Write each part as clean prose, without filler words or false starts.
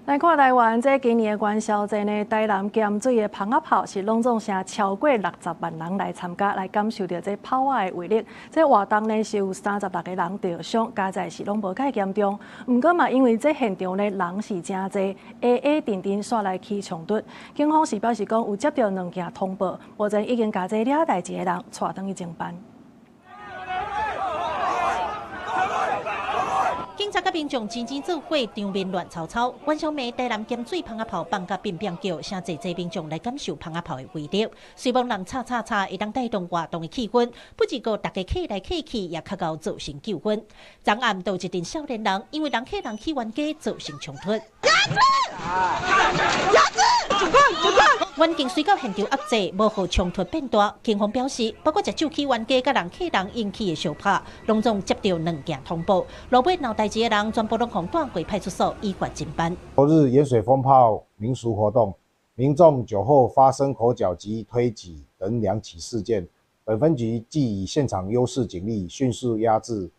來看台灣，這今年的元宵節呢，台南鹹水的蜂仔炮是攏總成超過60萬人來參加，來感受著這炮仔的威力。這活動呢是有36個人著傷，佳哉是攏無蓋嚴重。毋過嘛，因為這現場呢人是誠濟，挨挨陣陣煞來起衝突。警方是表示講有接著兩件通報，目前已經共這惹代誌的人帶轉去偵辦。警察佮民眾齊齊做伙，場面亂糟糟。元宵暝，台南鹹水蜂仔炮放甲變變叫，誠濟濟民眾來感受蜂仔炮的威力。雖罔人吵吵吵，會當帶動活動的氣氛，不過大家客來客去，也較𠢕造成糾紛。昨暗就有一陣少年人，因為人客人起冤家，造成衝突。鴨子，鴨子，警官，警官。環境雖到現場壓制，無予衝突變大。警方表示，包括食酒起冤家、佮人客人引起的相拍，攏總接著兩件通報。路尾鬧代誌的人全部攏予帶回派出所依法偵辦。昨日鹽水蜂炮民俗活動，民眾酒後發生口角及推擠等兩起事件，本分局即以現場優勢警力，迅速壓制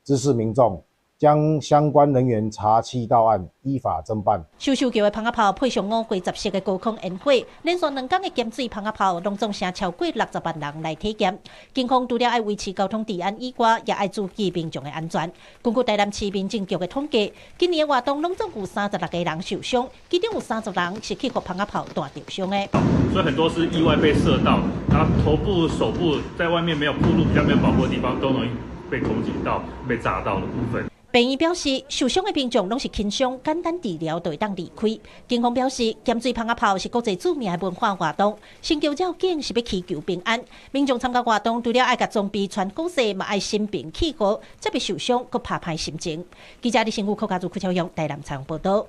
滋事民眾，將相關人員查緝到案，依法偵辦。咻咻叫的蜂仔炮配上五光十色的高空煙火，連續兩工的鹹水蜂仔炮，攏總成超過60萬人來體驗。警方除了愛維持交通治安以外，也愛注意民眾的安全。根據台南市民政局的統計，今年的活動攏總有36個人受傷，其中有30人是去予蜂仔炮彈著傷的。所以很多是意外被射到，然後頭部、手部在外面沒有暴露、比較沒有保護的地方，都容易被攻擊到、被炸到的部分。病院表示，受傷的民眾攏是輕傷，簡單治療就會當離開。警方表示，鹹水蜂仔炮是國際著名的文化活動，成就要緊是欲祈求平安。民眾參加活動，除了愛共裝備穿好勢，嘛愛心平氣和，才袂受傷，閣拍歹心情。記者李新武、柯家祖、柯超勇台南採訪報導。